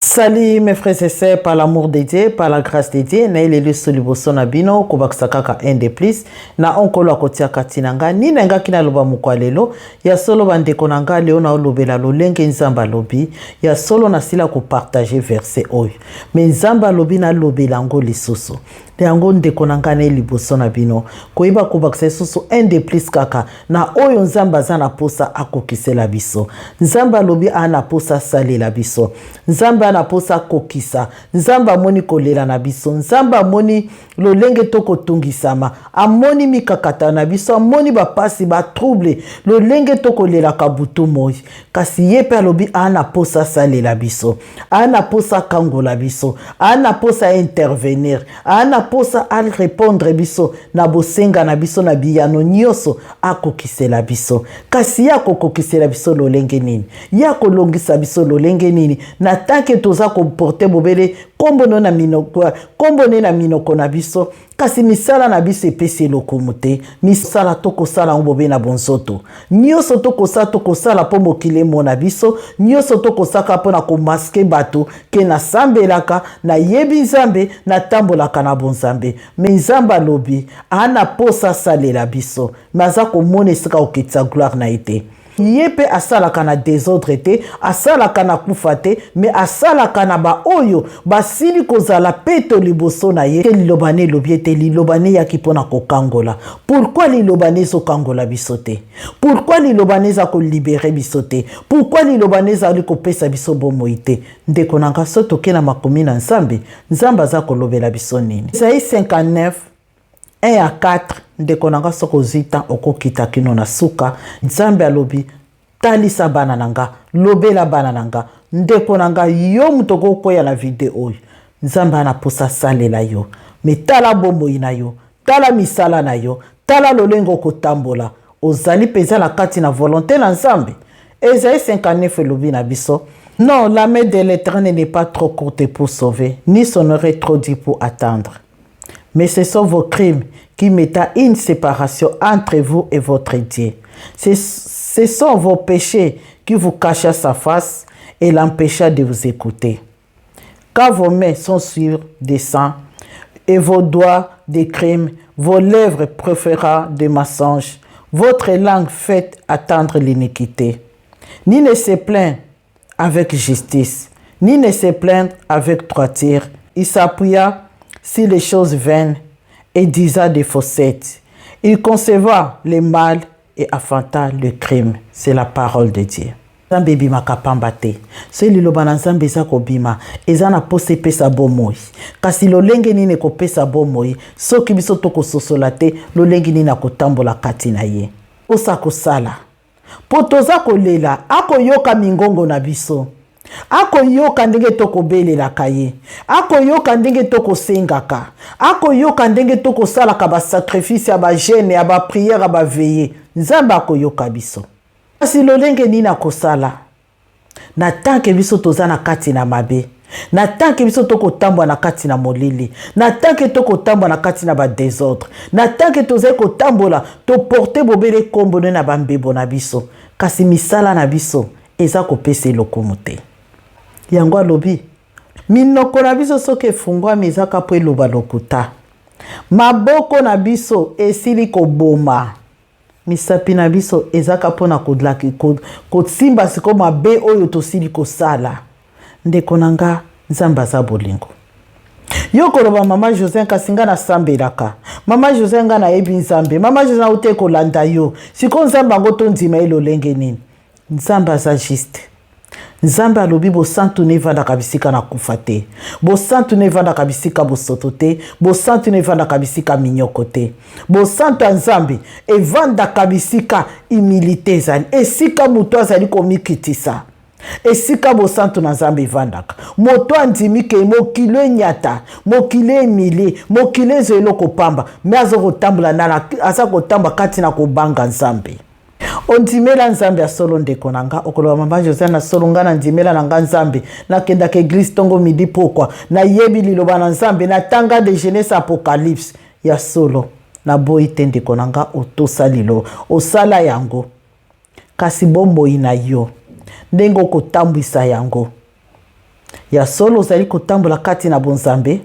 Salut mes frères et sœurs, par l'amour de Dieu, par la grâce de Dieu, na eleli so liboso na bino kobakisa kaka un de plus na onkolo akotia kati na ngai nini nangaki naloba mokwa lelo ya solo bandeko na ngai leo naolobela lolenge nzambe alobi ya solo nasila kopartage verse oyo me nzambe alobi nalobela yango lisusu yango ndeko na ngai na liboso na bino koyeba kobakisa lisusu un de plus kaka na oyo nzambe aza na posa akokisela biso nzambe alobi aa na posa asalela biso nzambe aa na posa akokisa nzambe amoni kolela na biso nzambe amoni lolenge tokotungisama amoni mikakatano na biso amoni bapasi batrouble lolenge tokolelaka butu moi kasi ye mpe alobi aa na posa asalela biso aa na posa akangola biso aa na posa aintervenir aa na posa arepondre biso na bosenga na biso na biyano nyonso akokisela biso kasi ye akokokisela biso lolenge nini ye akolongisa biso lolenge nini na tanke toza koporte bobele nkombo no na minoko nkombo ne na minoko na biso kasi misala na biso epesi lokumu te misala tokosala yango bobe na bonzoto nyonso tokosala tokosala mpo mokili emona biso nyonso tokosaka mpo na komaske bato ke nasambelaka nayebi nzambe natambolaka na bonzambe me nzambe alobi ana mposa asalela biso me aza komona esika kokitisa gloire na ye te ye mpe asalaka na desordre te asalaka na kufa te me asalaka na baoyo basili kozala peto liboso na ye liloba ne elobi ete liloba ne eyaki mpo na kokangola pourkui liloba ne ezokangola biso te pourkui liloba ne eza kolibere biso te pourkui liloba ne ezali kopesa biso bomoi te ndeko na nga so toke na makomi na nzambe nzambe aza kolobela biso nini ezai 59 1 à 4 ndeko na nga soki ozwi temps okokita kino na suka nzambe alobi talisa bana na nga lobela bana na nga ndeko na nga yo moto okokwea na video oyo nzambe ana mposa asalela yo me tala bomoi na yo tala misala na yo tala lolenge okotambola ozali mpenza na kati na volonte na nzambe Esaïe 59 elobi na biso non la main de l'éternel n'est pas trop courte pour sauver ni son oreille trop dure pour attendre mais ce sont vos crimes qui mettent une séparation entre vous et votre Dieu. Ce, ce sont vos péchés qui vous cacha sa face et l'empêcha de vous écouter. Car vos mains sont sûres de sang et vos doigts des crimes, vos lèvres préférant des mensonges, votre langue fait attendre l'iniquité. Ni ne se plaint avec justice, ni ne se plaindre avec droiture. Il s'appuya sur les choses vaines et disa des faussettes. Il conceva le mal et affronta le crime. C'est la parole de Dieu. Nzambe ebimaka pamba te. Soki liloba na Nzambe eza kobima, eza na mposa epesa bomoi. Kasi lolenge nini ekopesa bomoi soki biso tokososola te lolenge nini akotambola kati na ye? Mposa kosala mpo toza kolela, akoyoka mingongo na biso, akoyoka ndenge tokobelelaka ye, akoyoka ndenge tokosengaka, akoyoka ndenge tokosalaka basakrifisi ya bagene, ya bapriere, ya baveye. Nzambe akoyoka biso. Kasi lolenge nini akosala na tanke biso toza na kati na mabe, na tanke biso tokotambwa na kati na molili, na tanke tokotambwa na kati na badesordre, na tanke tozali kotambola toporte bobele nkombo nde na bambebo na biso, kasi misala na biso eza kopesa elokumu te. Yango alobi minoko na biso soki efungwami ezaka mpo eloba lokuta, maboko na biso esili koboma Misapi na biso ezaka mpo na kosimba sikoyo mabe oyo tosili kosala. Ndeko na nga, Nzambe aza bolingo. Yo koloba mama José, kasi nga nasambelaka. Mama José, nga nayebi Nzambe. Mama José, nauti kolanda yo. Sikoyo Nzambe yango tondima ye lolenge nini? Nzambe aza juste. Nzambe alobi bosantu na evandaka bisika na kufa te, bosantu na evandaka bisika bosoto te, bosantu na evandaka bisika minyoko te. Bosantu ya Nzambe evandaka bisika humilite ezali, esika moto azali komikitisa, esika bosantu na Nzambe evandaka. Moto andimi ke mokili enyata, mokili emilie, mokili ezo eloko pamba, me aza kotambola aza kotambola kati na kobanga Nzambe. Ondimela Nzambe ya solo ndeko na nga, okoloba mama José na solo nga nandimela na nga Nzambe, nakendaka eglise tongo midi pokwa, nayebi liloba na Nzambe, natanga de Genèse Apocalypse ya solo. Naboyi te ndeko na nga, otosa liloba, osala yango, kasi bomoi na yo ndenge okotambwisa yango. Ya solo ozali kotambola kati na bonzambe?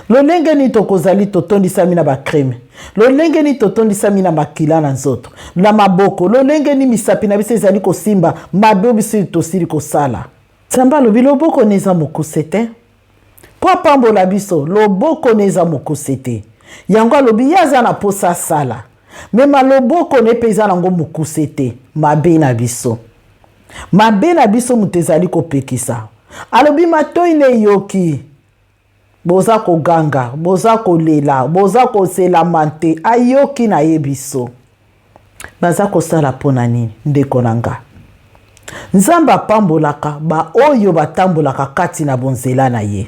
Lolenge nini tokozali totondisami na bakrime? Lolenge nini totondisami na makila na nzoto, na maboko? Lolenge nini misapi na biso ezali kosimba mabe oyo biso tosili kosala? Nzambe alobi loboko na eza mokuse te mpo apambola biso, loboko na eza mokuse te. Yango alobi ye aza na mposa asala, mema loboko na ye mpe eza nango mokuse te. Mabe na biso, mabe na biso moto ezali kopekisa. Alobi matoi na eyoki, boza koganga, boza kolela, boza koselamante, ayoki na ye biso. Baza kosala mpo na nini ndeko na nga? Nzambe apambolaka baoyo batambolaka kati na bonzela na ye.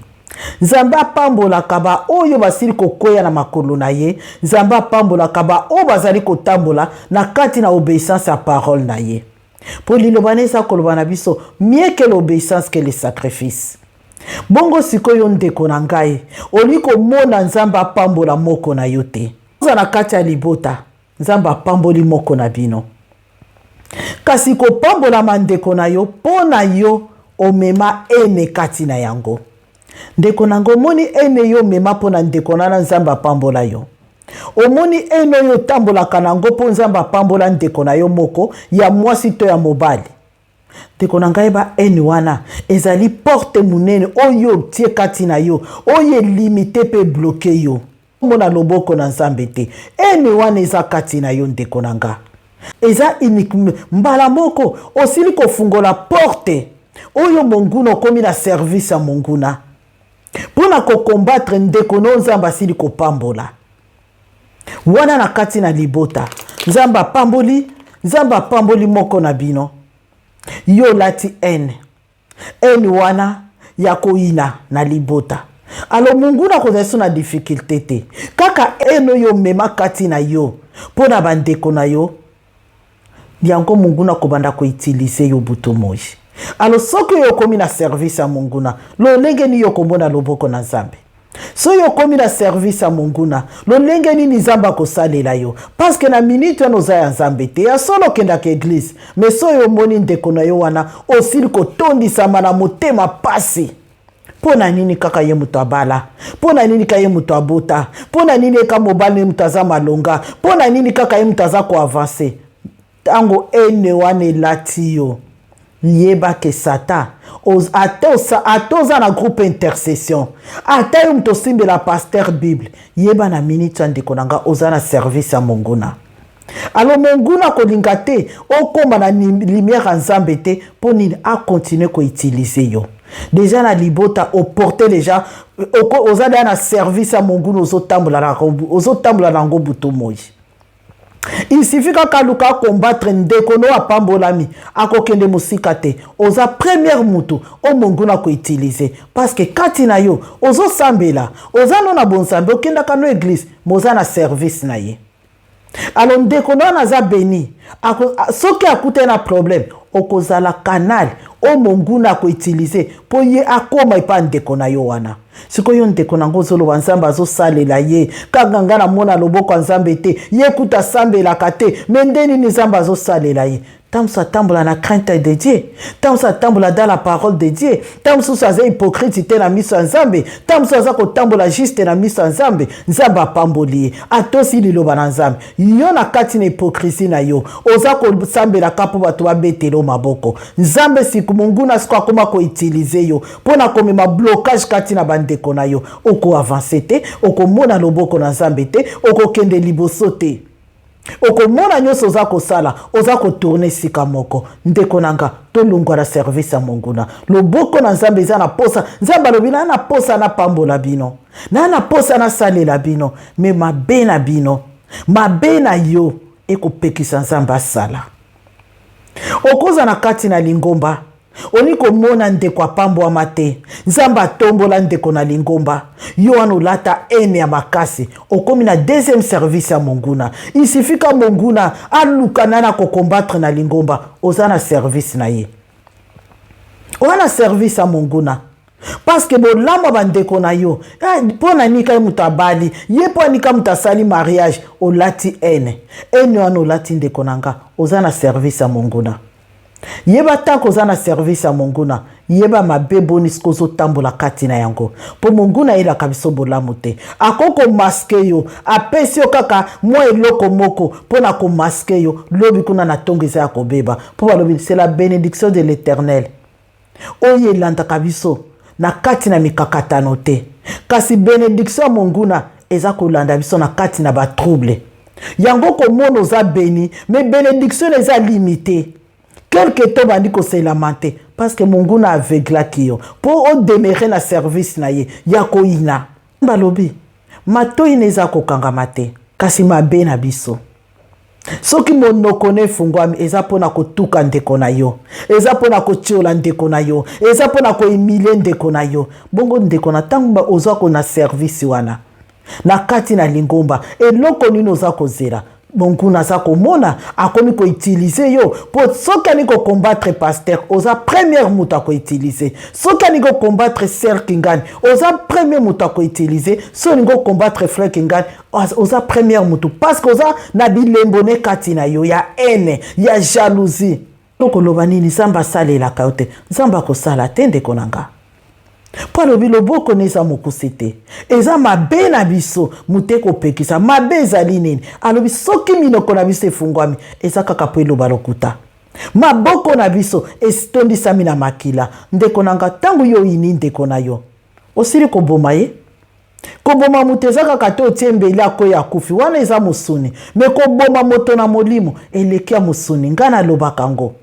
Nzambe apambolaka baoyo basili kokweya na makolo na ye. Nzambe apambolaka baoyo bazali kotambola na kati na obeissance ya parole na ye. Mpo liloba na eza koloba na biso mieux que l'obeissance que le sacrifice. Bongo sikoyo ndeko na ngai, olingi komona Nzambe apambola moko na yo te? Oza na kati ya libota, Nzambe apamboli moko na bino. Kasi kopambolama ndeko na yo mpo na yo omema ene kati na yango. Ndeko na ngai, omoni ene yo omema mpo na ndeko na na Nzambe apambola yo. Omoni ene oyo otambolaka na yango mpo Nzambe apambola ndeko na yo moko ya mwasi to ya mobali. Ndeko na ngai, ba haine wana ezali porte monene oyo otie kati na yo, oyo elimite mpe ebloke yo. Omona loboko na Nzambe te. Haine wana eza kati na yo ndeko na nga. Eza unique mbala moko osili kofungola porte oyo monguna, okomi na service ya monguna mpo na kokombatre ndeko no Nzambe asili kopambola wana na kati na libota. Nzambe apamboli, Nzambe apamboli moko na bino, yo olati haine, haine wana ya koyina na libota. Alo monguna akozala so na difficulté te, kaka haine oyo omema kati na yo mpo na bandeko na yo, yango monguna akobanda koutilize yo butu moi. Alo soki oyo okomi na service ya monguna, lolenge nini yo okomona loboko na Nzambe? Soki okomi na service ya monguna, lolenge nini Nzambe akosalela yo? Parce na minute wana oza ya Nzambe te. Ya solo okendaka eglise, mais soki omoni ndeko na yo wana osili kotondisama na motema pasi, mpo na nini kaka ye moto abala? Mpo na nini kaka ye moto abota? Mpo na nini eka mobali ye moto aza malonga? Mpo na nini kaka ye moto aza koavanse? Ntango ene wana elati yo, yeba ke Satan ata oza na groupe intercession, ata yo moto osimbela pasteur Bible, yeba na minute ya ndeko na nga oza na service ya monguna. Alo monguna akolinga te okóma na lumière ya Nzambe te. Mpo nini? Akontinue koutilize yo deja na libota, oporte deja, oza deja na service ya monguna, ozotambola na yango butu moi. Il suffit kaka aluka akombattre ndeko no apambolami, akokende mosika te. Oza première mutu oyo monguna akoutilize, parce que kati na yo ozosambela, oza no na bonzambe, okendaka no eglise, ma oza na service na ye. Alo ndeko na wana aza beni, soki akutani na problème, okozala canal oyo monguna akoutilize mpo ye akóma epa ndeko na yo wana. Sikoyo ndeko nango ozoloba Nzambe azosalela ye, kaka nga namona loboko ya Nzambe te, ye kuta asambelaka te, me nde nini Nzambe azosalela ye? Ntango mosusu atambola na crainte de Dieu, ntango mosusu atambola dans la parole de Dieu, ntango mosusu aza hypocrite te na miso ya Nzambe, ntango mosusu aza kotambola juste na miso ya Nzambe. Nzambe apamboli ye, atosi liloba na Nzambe. Yo na kati na hypocrisie na yo, oza kosambelaka mpo bato babetela yo maboko. Nzambe siku monguna siko akoma koutilize yo mpo na komema blocage kati na bandeko na yo. Okoavanse te, okomona loboko na Nzambe te, okokende liboso te, okomona nyonso oza kosala oza kotourne esika moko. Ndeko na nga, tolongwa na service ya monguna. Loboko na Nzambe eza na posa. Nzambe alobi naa na posa napambola bino, naa na posa nasalela bino, me mabe na bino, mabe na yo ekopekisa Nzambe asala. Okoza na kati na lingomba, oni komona ndeko apambwama te, Nzambe atombola ndeko na lingomba, yo wana olata ene ya makasi, okomi na deuxième service ya monguna. Isifika monguna aluka nani akokombatre na lingomba, oza na service na ye, oza na service ya monguna, parce que bolamu ya bandeko na yo, mpo na nika ye moto abali ye, mpo anika moto asali mariage, olati ene, ene wana olati ndeko na nga, oza na service ya monguna. Yeba tango oza na service ya monguna, yeba mabe boni siko ozotambola kati na yango, mpo monguna ayelaka biso bolamu te. Akoki komaske yo, apesi yo kaka mwa eloko moko mpo na komaske yo, lobi kuna na ntongo eza ya kobeba, mpo balobi c'est la benediction de l'Eternel oyo elandaka biso na kati na mikakatano te, kasi benediction ya monguna eza kolanda biso na kati na ba trouble. Yango komona oza beni, mais benediction eza limite. Quelque temps bandi koselamante parce que monguna aveuglaki yo mpo odemere na service na ye ya koyina. Balobi matoi na eza kokangama te, kasi mabe na biso. Soki monoko na efungwami, eza mpo na kotuka ndeko na yo, eza mpo na kotiola ndeko na yo, eza mpo na kohumilie ndeko na yo. Bongo ndeko na ntango oza ko na service wana na kati na lingomba, eloko nini oza kozela? Monguna aza komona, akomi koutilize yo, mpo soki alingi kocombattre pasteur, oza première moto akoutilize. Soki alingi kocombattre sœur Kingani, oza premier moto akoutilize. Soki olingi kocombattre frère Kingani, oza première moto, parce que oza na bilembo ne kati na yo ya haine, ya jalousie. Okoloba nini? Nzambe asalelaka yo te, Nzambe akosala te, ndeko na nga, mpo alobi loboko na eza mokuse te, eza mabe na biso moto ekopekisa. Mabe ezali nini? Alobi soki minoko na biso efungwami, eza kaka mpo eloba lokuta. Maboko na biso etondisami na makila. Ndeko na nga, ntango yo oyini ndeko na yo, osili koboma ye. Koboma moto eza kaka te otie mbeli akwei akufi, wana eza mosuni. Me koboma moto na molimo eleki ya mosuni. Ngai nalobaka ngo,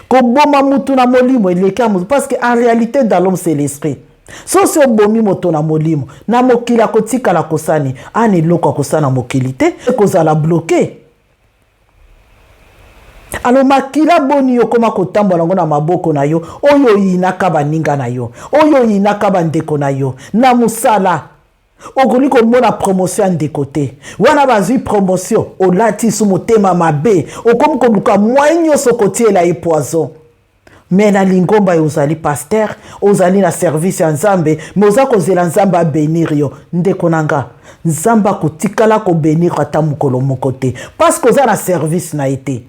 koboma motu na molimo eleki ya mosuni, parce que en réalité dans l'homme, c'est l'esprit. Soki obomi moto na molimo, na mokili akotikala kosani ana eloko akosala na mokili te, ekozala bloqué. Alors makila boni yo koma kotambola yango na maboko na yo, oyo oyinaka baninga na yo, oyo oyinaka bandeko na yo na mosala? Okoki komona promotion ya ndeko te. Wana bazwi promotion, olati su motema mabe, okomi koluka moyen nyonso kotiela ye poison. Me na lingomba yo ozali pasteur, ozali na service ya Nzambe, me oza kozela Nzambe abénir yo. Ndeko na nga, Nzambe akotikala kobénir ata mokolo moko te, parce que oza na service na ye te,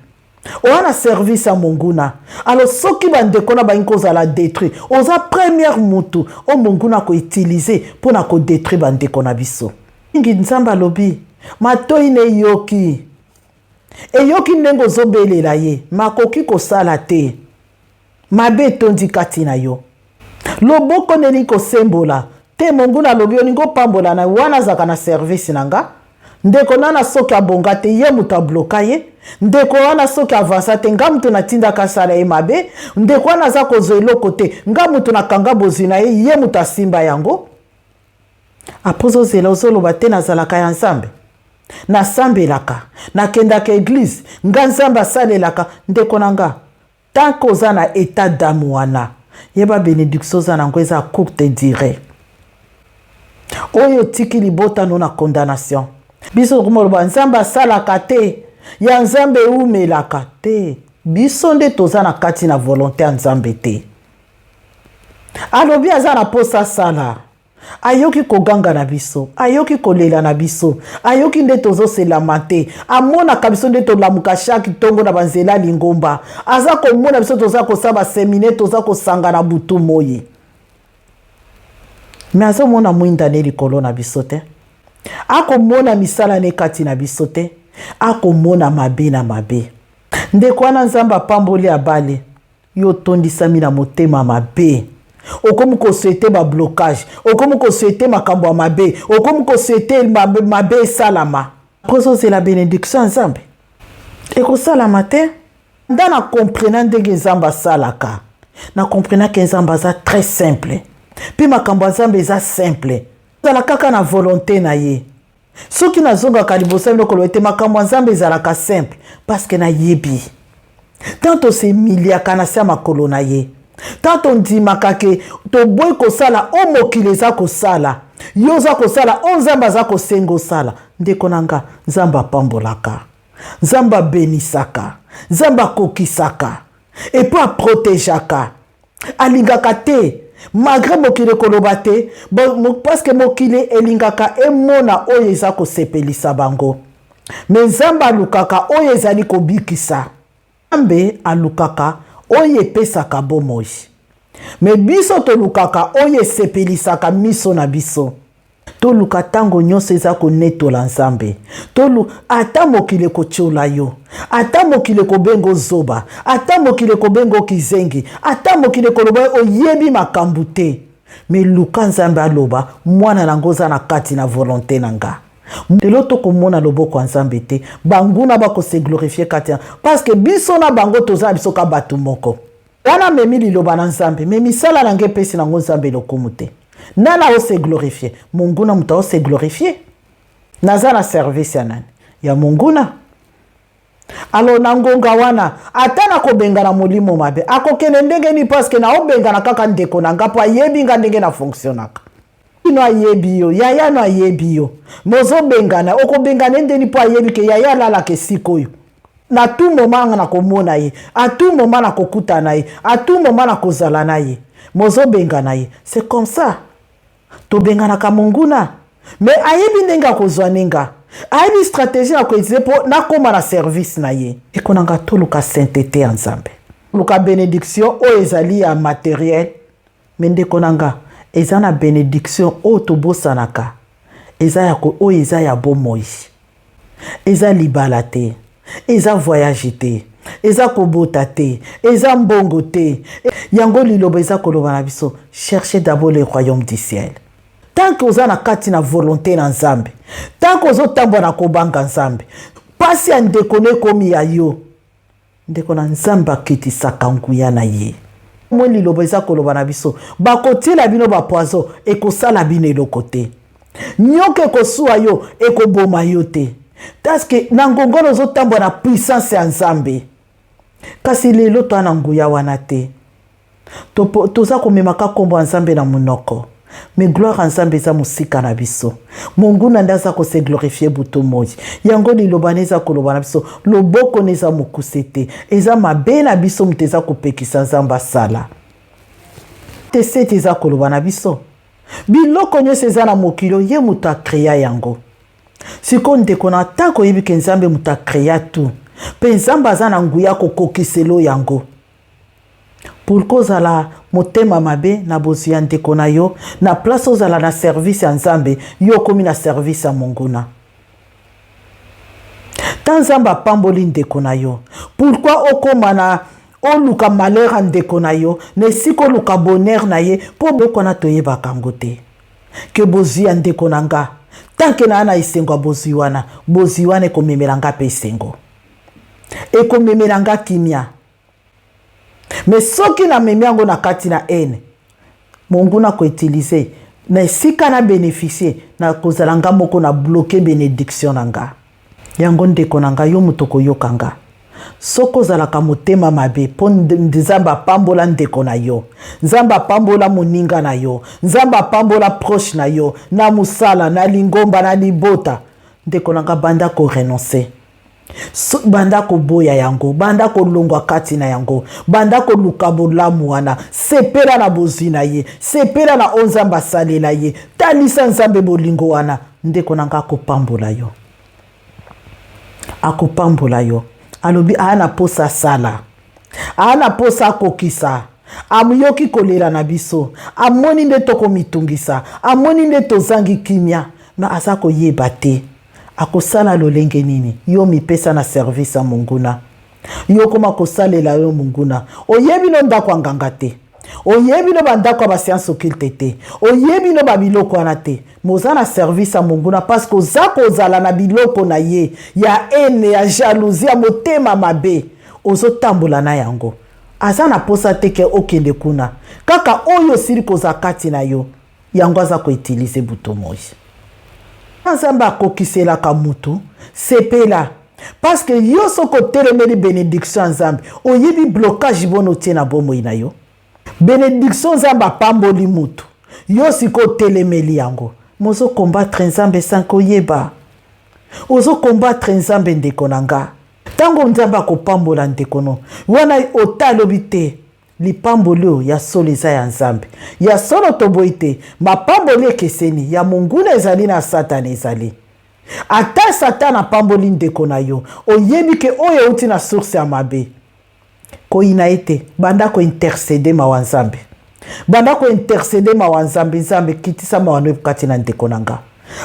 oza na service ya monguna. Alors soki bandeko na balingi kozala détruit, oza première mutu oyo monguna akoutilize mpona kodétruire bandeko na biso mingi. Nzambe alobi matoi na eyoki, eyoki ndenge ozobelela ye, makoki kosala te. Mabe etondi kati na yo, loboko nelingi kosembola te. Monguna alobi olingi opambola na wana, azalaka na service na nga. Ndeko nana soki abonga te, ye moto abloka ye. Ndeko wana soki avansa te, nga moto natindaka asala ye mabe. Ndeko wana aza kozwa eloko te, nga moto nakanga bozwi na ye, ye moto asimba yango. Après ozozela, ozoloba te nazalaka ya Nzambe, nasambelaka, nakendaka église, nga Nzambe asalelaka. Ndeko na nga, tant que oza na état d'âme wana, yeba bénédiction oza nango eza courte durée. Oyo otiki libota no na condamnation. Biso tokomoloba Nzambe asalaka te, ya Nzambe eumelaka te. Biso nde toza na kati na volonté ya Nzambe te. Alobi aza na posa asala, ayoki koganga na biso, ayoki kolela na biso, ayoki nde tozoselama te. Amonaka biso nde tolamuka chaque ntongo na banzela ya lingomba, aza komona biso toza kosala baséminaire, toza kosangana butu moi, me azomona mwinda ne likolo na biso te, akomona misala ne kati na biso te, akomona mabe na mabe. Ndeko wana Nzambe apamboli, abale yo, otondisami na motema mabe, okomi kosouhaiter bablocage, okomi kosouhaiter makambo ya mabe, okomi kosouhaiter mabe esalama. Mpo ozozela bénédiction ya Nzambe ekosalama te. Nda na comprena ndenge Nzambe asalaka, na comprenaka Nzambe aza très simple, mpe makambo ya Nzambe eza simple, ezala kaka na volonté na ye. Soki nazongaka liboso ya biloko ete makambo ya Nzambe ezalaka simple, parce que nayebi tant tosemiliaka na se ya makolo na ye, tant tondimaka ke toboyi kosala o mokili eza kosala, yo oza kosala o Nzambe aza kosenga osala. Ndeko na nga, Nzambe apambolaka, Nzambe abenisaka, Nzambe akokisaka, et puis aprotégeaka, alingaka te malgré mokili ekoloba te, parce que mokili elingaka emona oyo eza kosepelisa bango, me Nzambe alukaka oyo ezali kobikisa. Nzambe alukaka Oyo epesaka bomoi. Me biso tolukaka oyo esepelisaka miso na biso. Toluka ntango nyonso eza konetola Nzambe. Tolu ata mokili ekotiola yo, ata mokili ekobenga ozoba, ata mokili ekobenga okizengi, ata mokili ekoloba oyebi makambo te. Me luka Nzambe aloba mwana na nga oza na kati na volonte na nga. Lelo tokomona loboko ya Nzambe te, banguna bako se glorifier kati ya parce que biso na bango toza na biso ka bato moko. Wana amemi liloba na Nzambe, me misala na nga epesi nango Nzambe lokumu te. Nani ao se glorifier? Monguna moto ao se glorifier. Naza na service ya nani? Ya monguna. Alors na ngonga wana ata nakobengana molimo mabe akokende ndenge nini? Parce que naobengana kaka ndeko na nga mpo ayebi nga ndenge na fonctionnaka. Ino ayebi yo, yaya no ayebi yo, me ozobengana, okobengana ye ndeni mpo ayebi ke yaya alalaka esika oyo. Na tout moment nga nakomona ye, à tout moment nakokutana na ye, à tout moment nakozala na ye, me ozobengana ye. C'est comme ça tobenganaka monguna, me ayebi ndenge akozwa ninga, ayebi stratégie na koutiliser mpo nakóma na service na ye. Eko na nga, toluka sainteté ya Nzambe, luka bénédiction oyo ezali ya matériel. Me ndeko na nga, eza na bénédiction oyo tobosanaka, eza ya oyo eza ya bomoi. Eza libala te, eza voyage te, eza kobota te, eza mbongo te. Yango liloba eza koloba na biso: cherchez d'abord le royaume du ciel. Tant que oza na kati na volonté na Nzambe, tant que ozotambola na kobanga Nzambe, mpasi ya ndeko no ekomi ya yo. Ndeko na Nzambe aketisaka nguya na ye. Mwe liloba eza koloba na biso: bakotiela bino bapoison, ekosala bino eloko te. Nyoka ekosuwa yo, ekoboma yo te, parce que na ngongono ozotambola na puissance ya Nzambe. Kasi lelo toa na nguya wana te. Toza komemaka nkombo ya Nzambe na monoko, me gloire ya Nzambe eza mosika na biso. Monguna nde aza kose glorifier butu moi. Yango liloba na eza koloba na biso: loboko na eza mokuse te, eza mabe na biso moto eza kopekisa Nzambe asala te. Sete eza koloba na biso: biloko nyonso eza na mokili, ye moto acréa yango. Sikoyo ndeko na, ntango oyebi ke Nzambe moto acréa tout, mpe Nzambe aza na nguya kokokiselo yango, pourquoi ozala motema mabe na bozwi ya ndeko na yo? Na place ozala na service ya Nzambe, yo okomi na service ya monguna. Ta Nzambe apamboli ndeko na yo, pourquoi okóma na oluka malheur ya ndeko na yo na esika oluka bonheur na ye? Mpo biloko wana toyebaka yango te, ke bozwi ya ndeko na nga, tant que naa na esengo ya bozwi wana, bozwi wana ekomemela nga mpe esengo, ekomemela nga kimia. Me soki namemi yango na kati na haine, monguna koutiliser na esika na bénéficie, na kozala nga moko na bloquer bénédiction na nga. Yango ndeko na nga, yo moto koyoka nga, soki ozalaka motema mabe mpo Nzambe apambola ndeko na yo, Nzambe apambola moninga na yo, Nzambe apambola proche na yo na mosala, na lingomba, na libota, ndeko na nga, banda korenoncer, so, banda koboya yango, banda kolongwa kati na yango, banda koluka bolamu wana. Sepela na bozwi na ye, sepela na oyo Nzambe asalela ye, talisa Nzambe bolingo wana. Ndeko na nga, akopambola yo, akopambola yo. Alobi aya na posa asala, aya na posa akokisa. Ayoki kolela na biso, amoni nde tokomitungisa, amoni nde tozangi kimia, me aza koyeba te akosala lolenge nini. Yo mipesa na service ya monguna, yo koma kosalela yo monguna. Oyebi no ndako ya nganga te, oyebi no bandako ya bascience occulte te, oyebi no babiloko wana te, me oza na service ya monguna, parce que oza kozala na biloko na ye ya haine, ya jalousie, ya motema mabe, ozotambola na yango. Aza na posa te ke okende kuna, kaka oyo osili kozala kati na yo, yango aza koutiliser butu moi. Nzambe akokiselaka mutu, sepela, parce que yo soki otelemeli bénédiction ya Nzambe, oyebi blocage bono otie na bomoi na yo. Bénédiction Nzambe apamboli mutu, yo sikoyo otelemeli yango, mozocombattre Nzambe sans koyeba. Ozocombattre Nzambe, ndeko na nga. Ntango Nzambe akopambola ndeko no wana, ota alobi te lipamboli oyo ya solo eza ya Nzambe ya solo. Toboyi te, mapamboli ekeseni, ya monguna ezali, na Satana ezali. Ata Satana apamboli ndeko na yo, oyebi ke oyo euti na source ya mabe. Koyina ye te, banda kointercede mawa Nzambe. Banda kointercede mawa Nzambe. Nzambe, kitisa mawa no kati na ndeko na nga,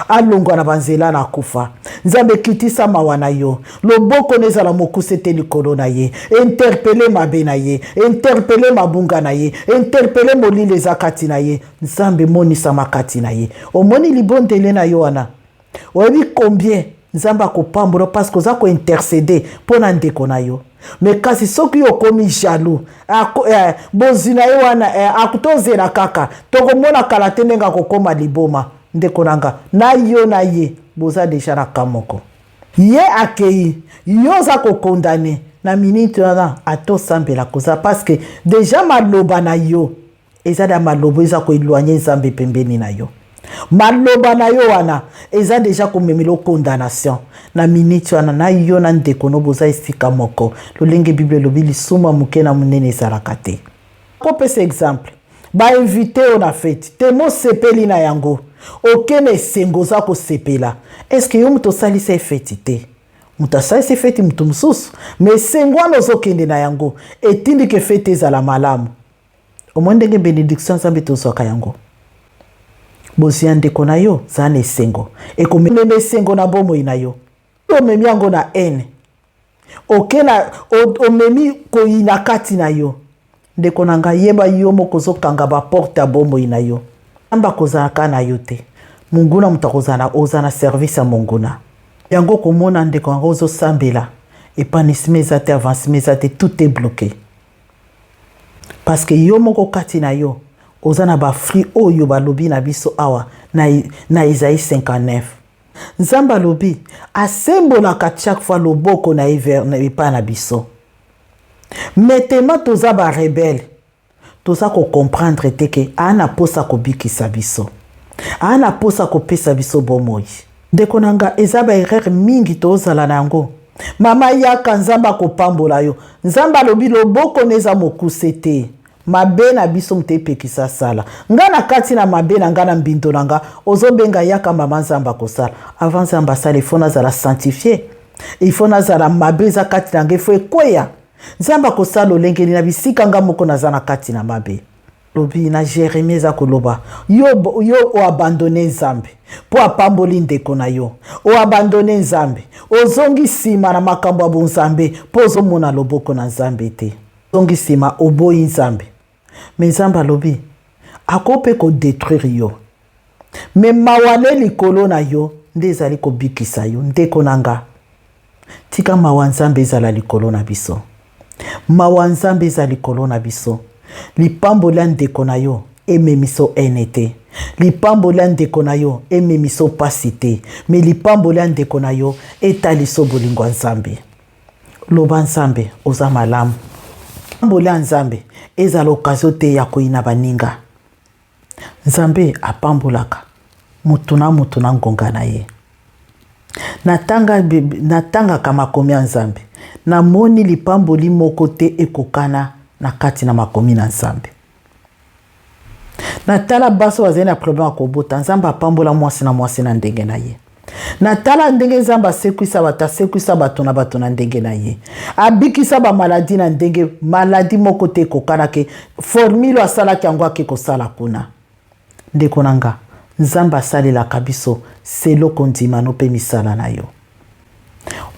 alongwa na banzela na kufa. Nzambe, kitisa mawa na yo, loboko na ezala mokuse te likolo na ye. Interpele mabe na ye, interpele mabunga na ye, interpele molili eza kati na ye. Nzambe, monisama kati na ye. Omoni libondele na yo wana, oyebi combien Nzambe akopambola parce que oza kointercede mpo na ndeko na yo. Me kasi soki yo okomi jaloux, bozwi na ye wana, tozela kaka, tokomona kala te ndenge akokoma liboma. Ndeko na nga, na yo na ye boza deja na ka moko. Ye akei, yo oza kokondane na minute wana, ata osambela koza, parce que deja maloba na yo eza na maloba eza koéloigner Nzambe pembeni na yo. Maloba na yo wana eza deja komemela condamnation na minute wana. Na yo na ndeko no boza esika moko. Lolenge Bible elobi, lisuma moke na monene ezalaka te. Kopesa exemple, bainvite yo na feti te, mosepeli na yango, oke na esengo, oza kosepela. Est-ce yo moto osalisa efeti te? Moto asalisi feti moto mosusu, mais esengo wana ozokende na yango etindiki feti ezala malamu. Omoni ndenge bénédiction Nzambe tozwaka yango? Bozwi ya ndeko na yo, zala na esengo, ekomema esengo na bomoi na yo. Omemi yango na haine, oke na omemi koyina kati na yo. Ndeko na ngai, yeba yo moko ozokanga baporte ya bomoi na yo. Nzambe akozalaka na yo te, monguna moto akozala, oza na service ya monguna. Yango komona ndeko yango ozosambela, épanouissement eza te, avancement eza te, tout est bloqué, parce que yo moko kati na yo oza na bafruit oyo balobi na biso awa na Isaïe 59. Nzambe alobi asembolaka chaque fois loboko na ye epai na biso, mais tema toza barebelles, toza kocomprendre te ke aa na mposa kobikisa biso, aa na mposa kopesa biso bomoi. Ndeko na nga, eza baerreur mingi tozala na yango. Mama, yaka, Nzambe akopambola yo. Nzambe alobi loboko na eza mokuse te. Mabe na biso moto epekisa sala. Nga na kati na mabe na nga, na mbindo na nga, ozobenga yaka mama, Nzambe akosala. Avant Nzambe asala, il faut nazala sanctifie, il faut nazala, mabe eza kati na nga, il faut ekweya. Nzambe akosala olengeli na bisika nga moko naza na kati na mabe? Lobi na Jérémie eza koloba, yo, yo oabandonner Nzambe mpo apamboli ndeko na yo. Oabandonner Nzambe, ozongi nsima na makambo ya bonzambe mpo ozomona loboko na Nzambe te. Ozongi nsima, oboyi Nzambe. Me Nzambe alobi ako mpe kodétruire yo, me mawa ne likolo na yo nde ezali kobikisa yo. Ndeko na nga, tika mawa Nzambe ezala likolo na biso. Mawa Nzambe eza likolo na biso. Lipamboli ya ndeko na yo ememiso ene te, lipamboli ya ndeko na yo ememiso pasi te, me lipamboli ya ndeko na yo etaliso bolingo ya Nzambe. Loba: Nzambe, oza malamu. Lipamboli ya Nzambe ezala occasion te ya koyina baninga. Nzambe apambolaka motu na motu na ngonga na ye. Natangaka makomi ya Nzambe, namoni lipamboli moko te ekokana na kati na makomi na Nzambe. Natala basi bazali na problème ya kobota, Nzambe apambola mwasi na mwasi na ndenge na ye. Natala ndenge Nzambe asekwisa bato, asekwisa bato na bato na ndenge na ye, abikisa bamaladi na ndenge. Maladi moko te ekokanaki formule asalaki yango ake kosala kuna. Ndeko na nga, Nzambe asalelaka biso selo kondima no mpe misala na yo.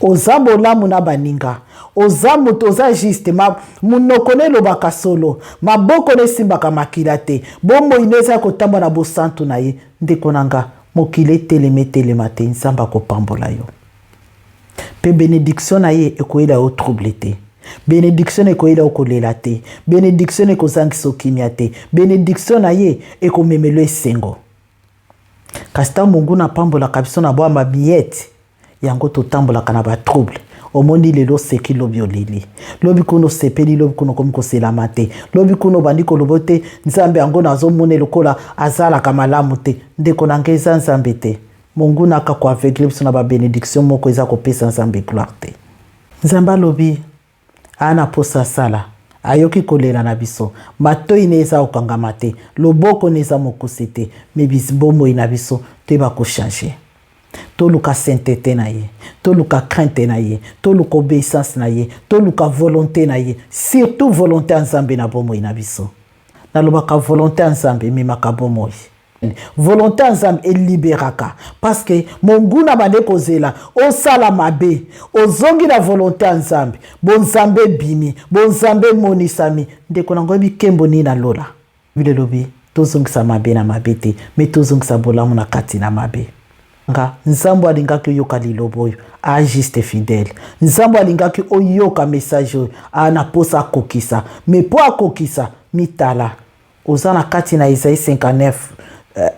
Oza bolamu na baninga, oza moto, oza juste, ma monoko na elobaka solo, maboko na esimbaka makila te, bomoi na eza kotambola na bosantu na ye. Ndeko na nga, mokili etelema etelema te, Nzambe akopambola yo mpe bénédiction na ye ekoyela yo trouble te, bénédiction na ekoyela yo kolela te, bénédiction na ekozangisa okimia te, bénédiction na ye ekomemela esengo. Kasi ntango monguna apambolaka biso na bwa mabiyete, yango totambolaka na batrouble. Omoni, lelo oseki, lobi oleli, lobi kuna osepeli, lobi kuna okomi koselama te, lobi kuna obandi koloba te: Nzambe yango nazomona lokola azalaka malamu te. Ndeko na ngai, eza Nzambe te. Monguna aka koaveugler biso na babénédiction moko eza kopesa Nzambe gloire te. Nzambe alobi aa na posa asala, ayoki kolela na biso, matoi na eza kokangama te, loboko na eza mokuse te, me bomoi na biso toyeba kochanger. Toluka sainteté na ye, toluka crainte na ye, toluka obéissance na ye, toluka volonté na ye, surtout volonté ya Nzambe na bomoi na biso. Nalobaka, volonté ya Nzambe ememaka bomoi, volonté ya Nzambe eliberaka, parce que monguna bande kozela osala mabe. Ozongi na volonté ya Nzambe, bonzambe ebimi, bonzambe emonisami. Ndeko nango, oyebi nkembo nini na lola? Biblia elobi tozongisa mabe na mabe te, me tozongisa bolamu na kati na mabe. Nga Nzambe alingaki oyoka liloba oyo, a juste fidèle. Nzambe alingaki oyoka message oyo, a na posa akokisa. Me mpo akokisa, mitala oza na kati na Esaïe 59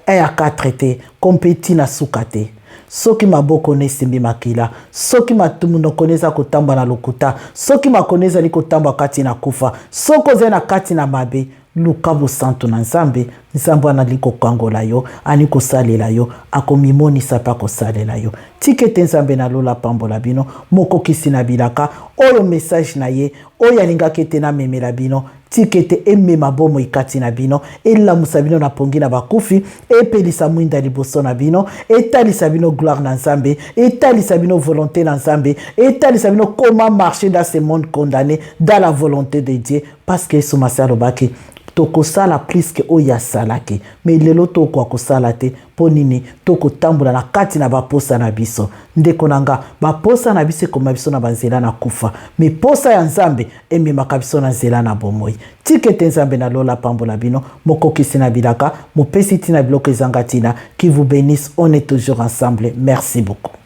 1 à 4 te, kompe ntina suka te. Soki maboko na esimbi makila, soki monoko na eza kotambwa na lokuta, soki makolo ezali kotambwa kati na kufa, soki ozali na kati na mabe, luka bosantu na Nzambe. Nzambe wana alingi kokangola yo, alingi kosalela yo, akomimonisa mpe akosalela yo. Tika ete Nzambe na lola apambola bino. Mokokisi na bilaka oyo, message na ye oyo alingaki ete namemela bino, tika ete emema bomoi kati na bino, elamusa bino na pongi na bakufi, epelisa mwinda liboso na bino, etalisa bino gloire na Nzambe, etalisa bino volonté na Nzambe, etalisa bino comment marcher dans ce monde condamné dans la volonté de Dieu, parce que Yesu Masi alobaki tokosala plus que oyo asalaki. Me lelo tokoka kosala te. Mpo nini? Tokotambola na kati na baposa na biso. Ndeko na nga, baposa na biso ekoma biso na banzela na kufa, me posa ya Nzambe ememaka biso na nzela na bomoi. Tika ete Nzambe na lola apambola bino. Mokokisi na bilaka, mopesi ntina biloko ezanga ntina, qui vous bénisse. On est toujours ensemble. Merci beaucoup.